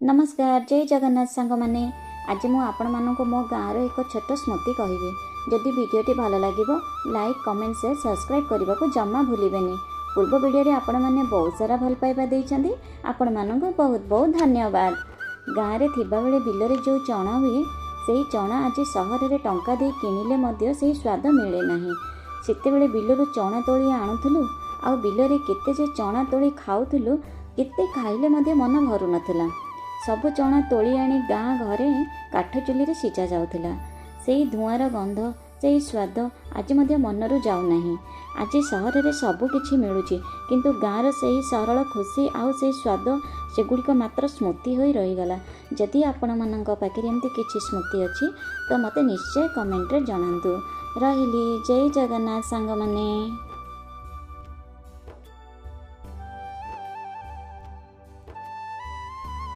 ନମସ୍କାର, ଜୟ ଜଗନ୍ନାଥ ସାଙ୍ଗମାନେ। ଆଜି ମୁଁ ଆପଣମାନଙ୍କୁ ମୋ ଗାଁର ଏକ ଛୋଟ ସ୍ମୃତି କହିବି। ଯଦି ଭିଡ଼ିଓଟି ଭଲ ଲାଗିବ, ଲାଇକ୍, କମେଣ୍ଟ, ସେୟାର, ସବସ୍କ୍ରାଇବ୍ କରିବାକୁ ଜମା ଭୁଲିବେନି। ପୂର୍ବ ଭିଡ଼ିଓରେ ଆପଣମାନେ ବହୁତ ସାରା ଭଲ ପାଇବା ଦେଇଛନ୍ତି, ଆପଣମାନଙ୍କୁ ବହୁତ ବହୁତ ଧନ୍ୟବାଦ। ଗାଁରେ ଥିବାବେଳେ ବିଲରେ ଯେଉଁ ଚଣା ହୁଏ, ସେହି ଚଣା ଆଜି ସହରରେ ଟଙ୍କା ଦେଇ କିଣିଲେ ମଧ୍ୟ ସେହି ସ୍ୱାଦ ମିଳେ ନାହିଁ। ସେତେବେଳେ ବିଲରୁ ଚଣା ତୋଳି ଆଣୁଥିଲୁ ଆଉ ବିଲରେ କେତେ ଯେ ଚଣା ତୋଳି ଖାଉଥିଲୁ, କେତେ ଖାଇଲେ ମଧ୍ୟ ମନ ଭରୁନଥିଲା। ସବୁ ଚଣା ତୋଳି ଆଣି ଗାଁ ଘରେ କାଠ ଚୁଲିରେ ସିଝା ଯାଉଥିଲା। ସେଇ ଧୂଆଁର ଗନ୍ଧ, ସେଇ ସ୍ୱାଦ ଆଜି ମଧ୍ୟ ମନରୁ ଯାଉନାହିଁ। ଆଜି ସହରରେ ସବୁ କିଛି ମିଳୁଛି, କିନ୍ତୁ ଗାଁର ସେହି ସରଳ ଖୁସି ଆଉ ସେଇ ସ୍ୱାଦ, ସେଗୁଡ଼ିକ ମାତ୍ର ସ୍ମୃତି ହୋଇ ରହିଗଲା। ଯଦି ଆପଣମାନଙ୍କ ପାଖରେ ଏମିତି କିଛି ସ୍ମୃତି ଅଛି ତ ମୋତେ ନିଶ୍ଚୟ କମେଣ୍ଟରେ ଜଣାନ୍ତୁ। ରହିଲି, ଜୟ ଜଗନ୍ନାଥ ସାଙ୍ଗମାନେ।